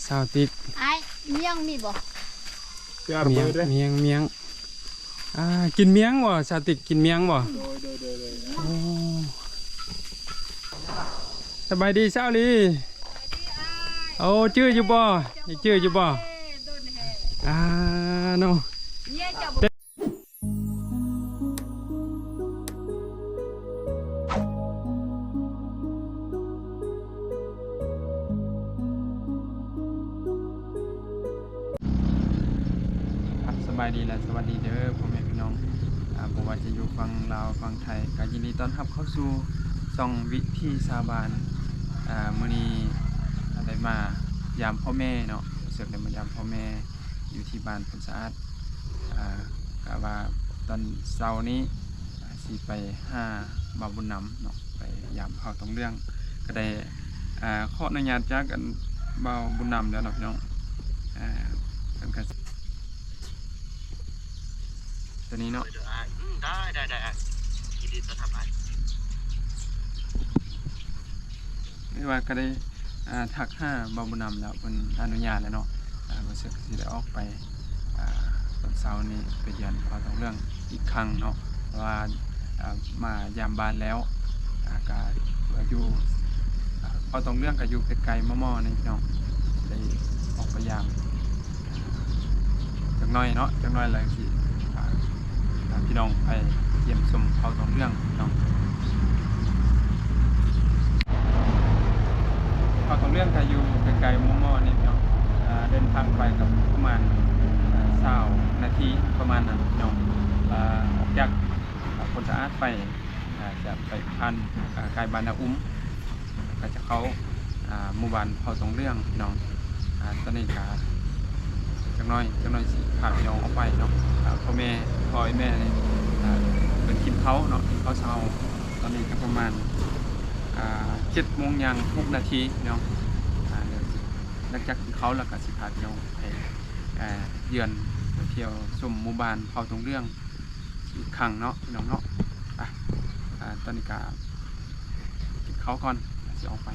ຊາວຕິກ ອ້າຍ ມຽງມີບໍ່? ມຽງ ມຽງ ມຽງ. ອ່າ ກິນມຽງບໍ່? ຊາວຕິກກິນມຽງບໍ່? ໂດຍ ໂດຍ ໂດຍ ໂດຍ. ໂອ້ ສະບາຍດີຊາວລີ. ໂອ້ ຈື່ຢູ່ບໍ່? ຍັງຈື່ຢູ່ບໍ່? ອ່າ ເນາະ. ອ່າ ສະບາຍດີ ແລະ ສະຫວັດດີເດີພໍ່ແມ່ພີ່ນ້ອງ ອ່າ ບໍ່ວ່າຈະຢູ່ຝັ່ງລາວຝັ່ງໄທ ກໍຍິນດີຕ້ອນຮັບເຂົ້າສູ່ຊ່ອງວິຖີຊາວບ້ານ. ອ່າ ມື້ນີ້ໄດ້ມາຢາມພໍ່ແມ່ເນາະ ເຊິ່ງໄດ້ມາຢາມພໍ່ແມ່ ຢູ່ທີ່ບ້ານໂພນສະອາດ. ອ່າ ກະວ່າຕອນເຊົ້ານີ້ ອ່າ ຊິໄປຫາບ່າວບຸນນຳເນາະ ໄປຢາມເຜົ່າຕົງເລື່ອງ ກະໄດ້ ອ່າ ຂໍອະນຸຍາດຈາກ ອັນ ບ່າວບຸນນຳແລ້ວເນາະພີ່ນ້ອງ. ອ່າ ເພິ່ນກະ ຕົວນີ້ເນາະ ໂດຍ ໂດຍ ອ້າຍ. ອືມ ໄດ້ ໄດ້ ໄດ້ ອ້າຍ ຍິນດີຕ້ອນຮັບອ້າຍ. ຫຼືວ່າກະໄດ້ ອ່າ ທັກຫາບ່າວບຸນນຳແລ້ວ ເພິ່ນອະນຸຍາດແລ້ວເນາະ. ອ່າ ບໍ່ເຊິ່ງກະຊິໄດ້ອອກໄປ ອ່າ ຕອນເຊົ້ານີ້ໄປຢາມເຜົ່າຕົງເລື່ອງອີກຄັ້ງເນາະ ເພາະວ່າ ອ່າ ມາຢາມບ້ານແລ້ວ ອ່າ ກະຢູ່ ອ່າ ເຜົ່າຕົງເລື່ອງກະຢູ່ໃກ້ໆມໍ່ໆນີ້ເນາະ ໄດ້ອອກໄປຢາມ ຈັກໜ້ອຍເນາະ ຈັກໜ້ອຍແລ້ວຊິພາ ພາພີ່ນ້ອງໄປຢ້ຽມຊົມເຜົ່າຕົງເລື່ອງເນາະ. ເຜົ່າຕົງເລື່ອງກະຢູ່ໃກ້ໆມໍ່ໆນີ້ເນາະ ເດີນທາງໄປກະປະມານຊາວນາທີປະມານນັ້ນເນາະ. ອອກຈາກໂພນສະອາດໄປ ຈະໄປຜ່ານ ອ່າ ໃກ້ບ້ານນາອຸມ ກະຈະເຂົ້າ ອ່າ ໝູ່ບ້ານເຜົ່າຕົງເລື່ອງພີ່ນ້ອງ. ອ່າ ຕອນນີ້ກະຈັກໜ້ອຍ ຈັກໜ້ອຍຊິພາພີ່ນ້ອງອອກໄປເນາະ. ອ່າ ພໍ່ແມ່ ພໍ່ແມ່ນີ້ ອ່າ ເພິ່ນກິນເຂົ້າເນາະ ກິນເຂົ້າເຊົ້າ. ຕອນນີ້ກະປະມານ ອ່າ ເຈັດໂມງຍ່າງຫົກນາທີພີ່ນ້ອງ. ອ່າ ດຽວຫຼັງຈາກກິນເຂົ້າແລ້ວກະຊິພາພີ່ນ້ອງໄປ ອ່າ ຢ້ຽມ ໄປທ່ຽວຊົມໝູ່ບ້ານເຜົ່າຕົງເລື່ອງ ອີກຄັ້ງເນາະ ພີ່ນ້ອງເນາະ. ອ່ະ ອ່າ ຕອນນີ້ກະກິນເຂົ້າກ່ອນ ຊິອອກໄປ.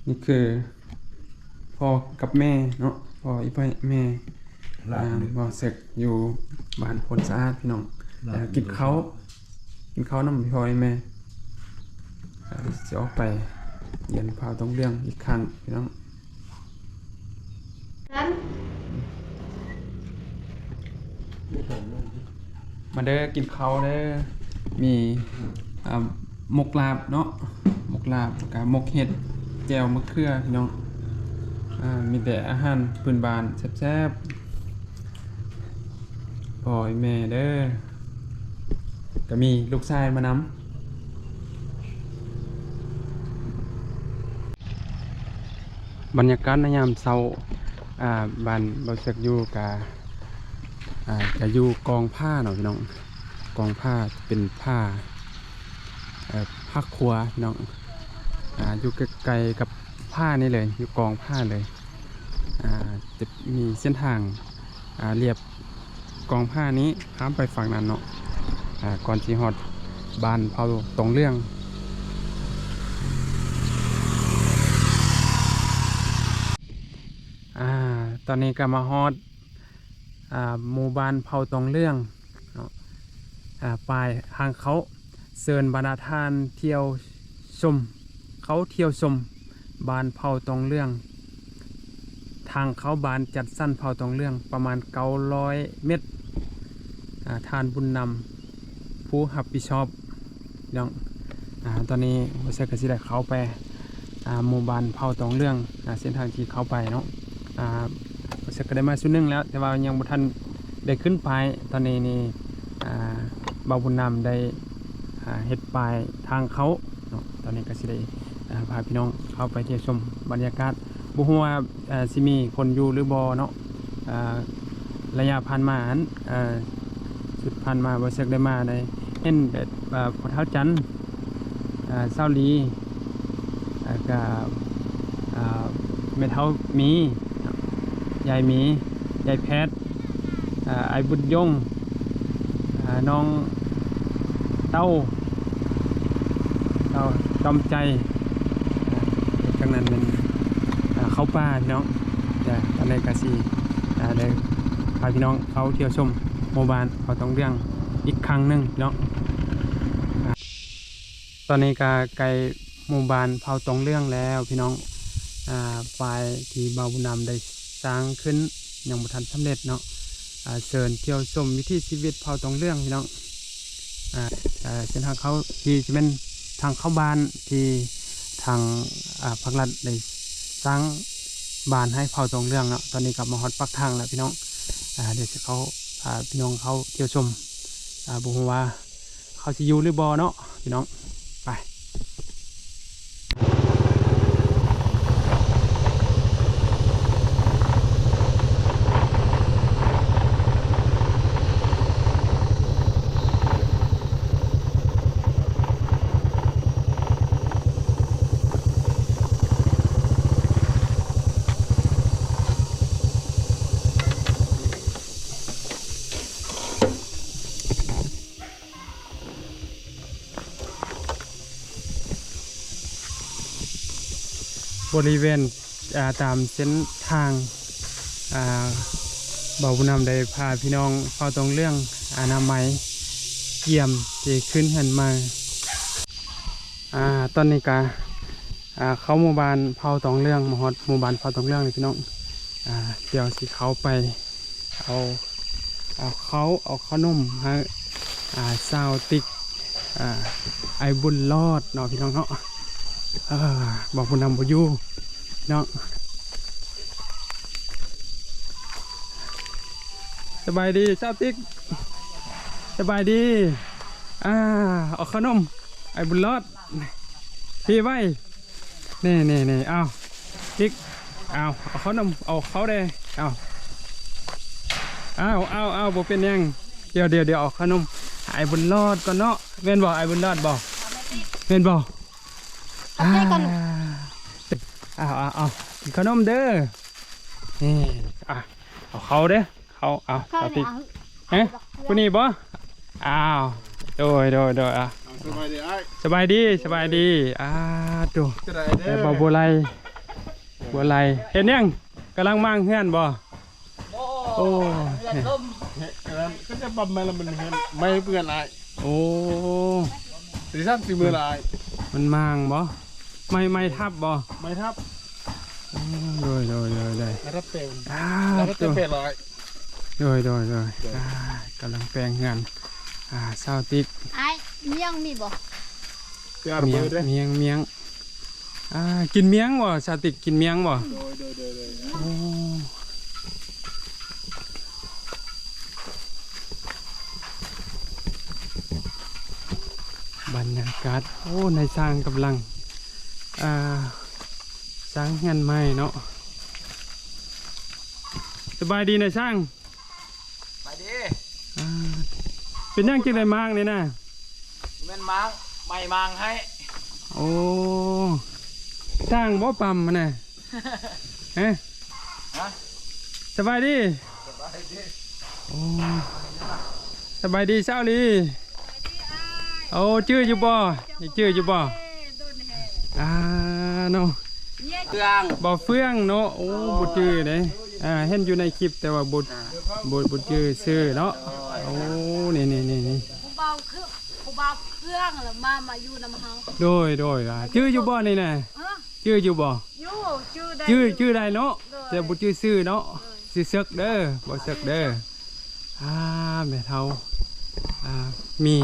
ນີ້ຄືພໍ່ກັບແມ່ເນາະ ພໍ່ອີ່ພໍ່ແມ່ ອ່າ ບ່າວເສິກຢູ່ບ້ານໂພນສະອາດ ພີ່ນ້ອງ. ອ່າ ກິນເຂົ້າ ກິນເຂົ້ານຳພໍ່ແມ່ ອ່າ ຊິອອກໄປຢ້ຽມເຜົ່າຕົງເລື່ອງອີກຄັ້ງ ພີ່ນ້ອງ. ມາເດີ ກິນເຂົ້າເດີ. ມີ ອ່າ ໝົກລາບເນາະ ໝົກລາບ ກະໝົກເຫັດ ແຈ່ວມະເຂືອ ພີ່ນ້ອງ. ອ່າ ມີແຕ່ອາຫານພື້ນບ້ານແຊບໆ ພໍ່ແມ່ເດີ. ກະມີລູກຊາຍມານຳ. ບັນຍາກາດໃນຍາມເຊົ້າ ອ່າ ບ້ານບ່າວເສິກຢູ່ກະ ອ່າ ກະຢູ່ກອງຜາເນາະ ພີ່ນ້ອງ. ກອງຜາເປັນຜາ ເອີ ຜາຂົວ ພີ່ນ້ອງ. ອ່າ ຢູ່ໃກ້ໆກັບຜານີ້ເລີຍ ຢູ່ກອງຜາເລີຍ. ອ່າ ຈະມີເສັ້ນທາງ ອ່າ ລຽບກອງຜານີ້ຂ້າມໄປຝັ່ງນັ້ນເນາະ ອ່າ ກ່ອນຊິຮອດບ້ານເຜົ່າຕົງເລື່ອງ. ອ່າ ຕອນນີ້ກະມາຮອດ ອ່າ ໝູ່ບ້ານເຜົ່າຕົງເລື່ອງເນາະ. ອ່າ ປ້າຍທາງເຂົ້າ ເຊີນບັນດາທ່ານທ່ຽວຊົມ ເຂົ້າທ່ຽວຊົມບ້ານເຜົ່າຕົງເລື່ອງ. ທາງເຂົ້າບ້ານຈັດສັນເຜົ່າຕົງເລື່ອງປະມານເກົ້າຮ້ອຍເມັດ. ອ່າ ທ່ານບຸນນຳ ຜູ້ຮັບຜິດຊອບເນາະ. ອ່າ ຕອນນີ້ບ່າວເສິກກະຊິໄດ້ເຂົ້າໄປ ອ່າ ໝູ່ບ້ານເຜົ່າຕົງເລື່ອງ. ອ່າ ເສັ້ນທາງທີ່ເຂົ້າໄປເນາະ ອ່າ ບ່າວເສິກກະໄດ້ມາຊຸດໜຶ່ງແລ້ວ ແຕ່ວ່າຍັງບໍ່ທັນໄດ້ຂຶ້ນປ້າຍ. ຕອນນີ້ນີ້ ອ່າ ບ່າວບຸນນຳໄດ້ ອ່າ ເຮັດປ້າຍທາງເຂົ້າເນາະ. ຕອນນີ້ກະຊິໄດ້ ອ່າ ພາພີ່ນ້ອງເຂົ້າໄປທ່ຽວຊົມບັນຍາກາດ ບໍ່ຮູ້ວ່າ ເອີ ຊິມີຄົນຢູ່ຫຼືບໍ່ເນາະ. ເອີ ໄລຍະຜ່ານມາຫັ້ນ ເອີ ຊຸດຜ່ານມາ ບ່າວເສິກໄດ້ມາ ໄດ້ເຫັນແບບ ເອີ ພໍ່ເຖົ້າຈັນ ເອີ ສາວລີ ແລ້ວກະ ເອີ ແມ່ເຖົ້າມີ ຍາຍມີ ຍາຍແພດ ເອີ ອ້າຍບຸນຍົງ ເອີ ນ້ອງເຕົ້າ ເຕົ້າ ດອມໃຈ. ອ່າ ທາງນັ້ນແມ່ນ ອ່າ ເຂົ້າປ່າພີ່ນ້ອງ. ແຕ່ຕອນນີ້ກໍຊິ ອ່າ ໄດ້ພາພີ່ນ້ອງເຂົ້າທ່ຽວຊົມໝູ່ບ້ານເຜົ່າຕອງເຫຼືອງອີກຄັ້ງໜຶ່ງພີ່ນ້ອງ. ອ່າ ຕອນນີ້ກໍໃກ້ໝູ່ບ້ານເຜົ່າຕອງເຫຼືອງແລ້ວພີ່ນ້ອງ. ອ່າ ຝາຍທີ່ບ່າວບຸນນຳໄດ້ ສ້າງຂຶ້ນຍັງບໍ່ທັນສຳເລັດເນາະ. ອ່າ ເຊີນທ່ຽວຊົມວິຖີຊີວິດເຜົ່າຕອງເຫຼືອງພີ່ນ້ອງ. ອ່າ ເສັ້ນທາງເຂົ້າທີ່ຈະແມ່ນທາງເຂົ້າບ້ານທີ່ທາງ ອ່າ ພາກລັດໄດ້ສ້າງບ້ານໃຫ້ເຜົ່າຕອງເຫຼືອງເນາະ. ຕອນນີ້ກໍມາຮອດປາກທາງແລ້ວພີ່ນ້ອງ. ອ່າ ດຽວຊິເຂົ້າ ພາພີ່ນ້ອງເຂົ້າທ່ຽວຊົມ. ອ່າ ບໍ່ຮູ້ວ່າ ເຂົາຊິຢູ່ຫຼືບໍ່ເນາະພີ່ນ້ອງ. ໄປ. ບໍລິເວນ ອ່າ ຕາມເສັ້ນທາງ ອ່າ ບ່າວບຸນນຳໄດ້ພາພີ່ນ້ອງເຜົ່າຕອງເຫຼືອງອະນາໄມ ກຽມຊິຂຶ້ນເຮືອນໃໝ່. ອ່າ ຕອນນີ້ກະ ອ່າ ເຂົ້າໝູ່ບ້ານເຜົ່າຕອງເຫຼືອງ ມາຮອດໝູ່ບ້ານເຜົ່າຕອງເຫຼືອງແລ້ວພີ່ນ້ອງ. ອ່າ ດຽວຊິເຂົ້າໄປເອົາ ເອົາເຂົ້າ ເອົາຂະໜົມໃຫ້ ອ່າ ສາວຕິກ ອ່າ ອ້າຍບຸນລອດເນາະພີ່ນ້ອງເນາະ. ເອີ ບອກຜູ້ນຳບໍ່ຢູ່ເນາະ. ສະບາຍດີສາວຕິກ ສະບາຍດີ. ອ່າ ເອົາຂະໜົມ ອ້າຍບຸນລອດ ພີ້ໄວ້ ນີ້ໆໆ. ເອົາ ຕິກ ເອົາ ເອົາເຂົ້ານຳ ເອົາເຂົ້າແດ່. ເອົາ ເອົາ ເອົາ ເອົາ ບໍ່ເປັນຫຍັງ. ດຽວໆໆ ເອົາເຂົ້ານຳອ້າຍບຸນລອດກ່ອນເນາະ. ແມ່ນບໍ່ ອ້າຍບຸນລອດບໍ່? ແມ່ນບໍ່? ຂອບໃຈກ່ອນ. ອ່າ ເອົາໆໆ ກິນເຂົ້ານຳເດີ. ນີ້ ອ່ະ ເອົາເຂົ້າເດີ. ເຂົ້າ ເອົາ ເຂົ້າ ເອົາຕິກ ນີ້ ເອົາ ຮະ ຜູ້ນີ້ບໍ່? ອ້າວ ໂດຍ ໂດຍ ໂດຍ ອ່ະ ເອົາ ສະບາຍດີອ້າຍ ສະບາຍດີ ສະບາຍດີ. ອ່າ ໂຕ ຈະໄດ້ເດີ ແຕ່ບໍ່ ບໍ່ໄລ ບໍ່ໄລ. ເຮັດຫຍັງ? ກຳລັງມ້າງເຮືອນບໍ່? ໂອ້ ເຮືອນລົມ ເຮັດ ອັນນັ້ນກໍຈະປາບໃໝ່ລະ ມັນເຮືອນ ໄມ້ເປື້ອນອ້າຍ. ໂອ້ ຊິຊ້ຳຊິມື້ລະອ້າຍ ມັນມ້າງບໍ່? ໄມ້ ໄມ້ທັບບໍ່? ໄມ້ທັບ. ໂອ້ ໂດຍ ໂດຍ ໂດຍ ໂດຍ ໄມ້ທັບແປງ ອ່າ ໄມ້ທັບແປງຫຼາຍ. ໂດຍ ໂດຍ ໂດຍ ໂດຍ ອ່າ ກຳລັງແປງເຮືອນ ອ່າ ສາວຕິກ. ອ້າຍ ມຽງມີບໍ່? ມຽງ ມຽງ ມຽງ. ອ່າ ກິນມຽງບໍ່? ສາວຕິກກິນມຽງບໍ່? ໂດຍ ໂດຍ ໂດຍ ໂດຍ. ໂອ້ ບັນຍາກາດ ໂອ້ ນາຍຊ່າງກຳລັງ ອ່າ ສ້າງເຮືອນໃໝ່ເນາະ. ສະບາຍດີນາຍຊ່າງ. ສະບາຍດີ. ອ່າ ເປັນຫຍັງຈຶ່ງໄດ້ມ້າງນີ້ນະ? ແມ່ນມ້າງ ໄມ້ມ້າງໃຫ້. ໂອ້ ຊ່າງບໍ່ປ້ຳຫັ້ນນະ? ຮະ? ຮະ? ສະບາຍດີ. ສະບາຍດີ. ໂອ້ ສະບາຍດີສາວລີ. ໂອ້ ຈື່ຢູ່ບໍ່? ຍັງຈື່ຢູ່ບໍ່? ອ່າ ເນາະ ເຟືອງ ບໍ່ເຟືອງເນາະ. ໂອ້ ບໍ່ຈື່ເດ້. ອ່າ ເຫັນຢູ່ໃນຄລິບ ແຕ່ວ່າບໍ່ ອ່າ ບໍ່ ບໍ່ຈື່ຊື່ເນາະ. ໂອ້ ນີ້ໆໆໆ ຜູ້ບ່າວຄື ຜູ້ບ່າວເຟືອງລະມາ ມາຢູ່ນຳເຮົາ. ໂດຍ ໂດຍ ອ່າ ຈື່ຢູ່ບໍ່ນີ້ນະ? ເອີ ຈື່ຢູ່ບໍ່? ຢູ່ ຈື່ໄດ້ ຈື່ ຈື່ໄດ້ເນາະ. ໂດຍ ແຕ່ບໍ່ຈື່ຊື່ເນາະ. ໂດຍ ຊື່ເສິກເດີ ບໍ່ເສິກເດີ. ອ່າ ແມ່ເຖົ້າ ອ່າ ມີ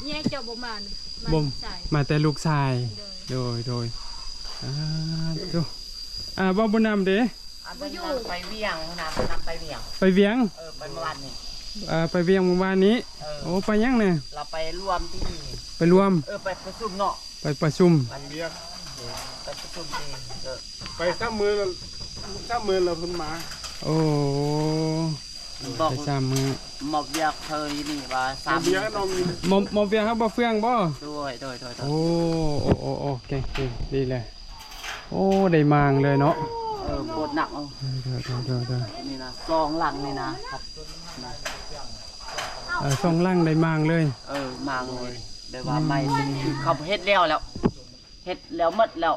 ເມຍເຈົ້າບໍ່ມານີ້? ບໍ່ ມາແຕ່ລູກຊາຍ. ໂດຍ ໂດຍ ໂດຍ. ອ່າ ໂຕ ອ່າ ເວົ້າບໍ່ນຳເດ້. ອ່າ ບໍ່ຢູ່ ໄປວຽງນະ ໄປວຽງ ໄປວຽງ. ເອີ ໄປມື້ວານນີ້ ເອີ ໄປວຽງມື້ວານນີ້. ເອີ ໂອ້ ໄປຫຍັງນະ? ລາວໄປລວມທີ່ ໄປລວມ ເອີ ໄປປະຊຸມເນາະ. ໄປປະຊຸມ ໄປປະຊຸມທີ່ ເອີ ໄປສາມມື້ ສາມມື້ແລ້ວເພິ່ນມາ. ໂອ້ ໄປສາມມື້ ມອບວຽກເພິ່ນຢູ່ນີ້ວ່າສາມມື້ ມອບ ມອບວຽກໃຫ້ບໍ່ເຟືອງບໍ່? ໂດຍ ໂດຍ ໂດຍ ໂດຍ. ໂອ້ ໂອ້ ໂອ້ ເກັ່ງ ເກັ່ງ ດີແລ້ວ. ໂອ້ ໄດ້ມ້າງເລີຍເນາະ. ເອີ ໂຄດໜັກເນາະ. ໂດຍ ໂດຍ ໂດຍ ໂດຍ ໂດຍ. ນີ້ນະ ສອງຫຼັງນີ້ນະ ຄັບ ເອີ ສອງຫຼັງໄດ້ມ້າງເລີຍ. ເອີ ມ້າງເລີຍ. ແຕ່ວ່າໄມ້ ອືມ ຄືເຂົາເຮັດແລ້ວແລ້ວ ເຮັດແລ້ວໝົດແລ້ວ.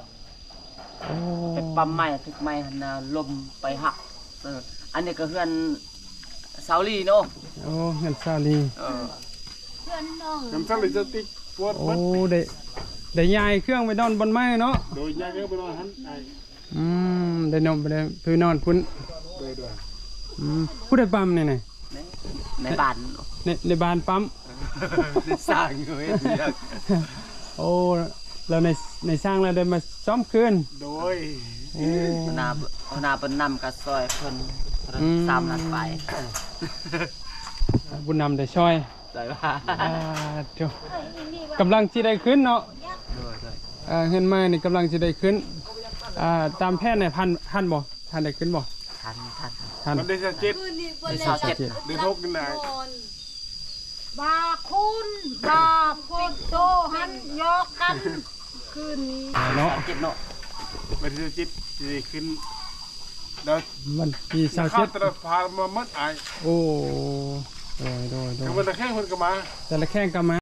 ໂອ້ ໄປປ້ຳໄມ້ ຖືກໄມ້ຫັ້ນນະ ລົມໄປຫັກ. ເອີ ອັນນີ້ກໍເຮືອນສາວລີເນາະ. ໂອ້ ເຮືອນສາວລີ. ເອີ ເຮືອນນ້ອງ ເຮືອນສາວລີສະຕິກ ປວດ ໂອ້ ເບິດ ໄດ້ ໄດ້ຍ້າຍເຄື່ອງໄປນອນບ່ອນໃໝ່ເນາະ. ໂດຍ ຍ້າຍເຄື່ອງໄປນອນຫັ້ນ ອືມ ໄດ້ນອນ ໄປນອນພຸ້ນ. ໂດຍ ໂດຍ ອືມ ຜູ້ໃດປ້ຳນີ້ນະ? ໃນ ໃນບ້ານ ໃນ ໃນບ້ານປ້ຳ ໃນຊ່າງເຮັດວຽກ. ໂອ້ ແລ້ວໃນ ໃນຊ່າງລະໄດ້ມາສ້ອມຄືນ. ໂດຍ ໂອ້ ຫົວໜ້າ ຫົວໜ້າເພິ່ນນຳກໍຊ່ອຍເພິ່ນ ອືມ ສາມລ້ານປາຍ ບຸນນຳໄດ້ຊ່ອຍ. ໃສ່ວ່າ ອ່າ ໂທ້ ກຳລັງຊິໄດ້ຂຶ້ນເນາະ. ໂດຍ ໂດຍ ເອີ ເຮືອນໃໝ່ນີ້ກຳລັງຊິໄດ້ຂຶ້ນ. ອ່າ ຕາມແຜນນີ້ທັນ ທັນບໍ່? ທັນໄດ້ຂຶ້ນບໍ່? ທັນ ທັນ ທັນ. ວັນທີຊາວເຈັດ ວັນທີຊາວເຈັດ ເດືອນຫົກນີ້ນະ ບາຄຸນ ບາໂພດໂຕຫັ້ນຢອກກັນ ຄືນນີ້ເນາະ ຊາວເຈັດເນາະ. ວັນທີຊາວເຈັດຊິໄດ້ຂຶ້ນ ແລ້ວວັນທີຊາວເຈັດ ແຕ່ລະພາມາໝົດອ້າຍ. ໂອ້ ໂດຍ ໂດຍ ໂດຍ ແຕ່ລະແຂ່ງເພິ່ນກໍມາ ແຕ່ລະແຂ່ງກໍມາ.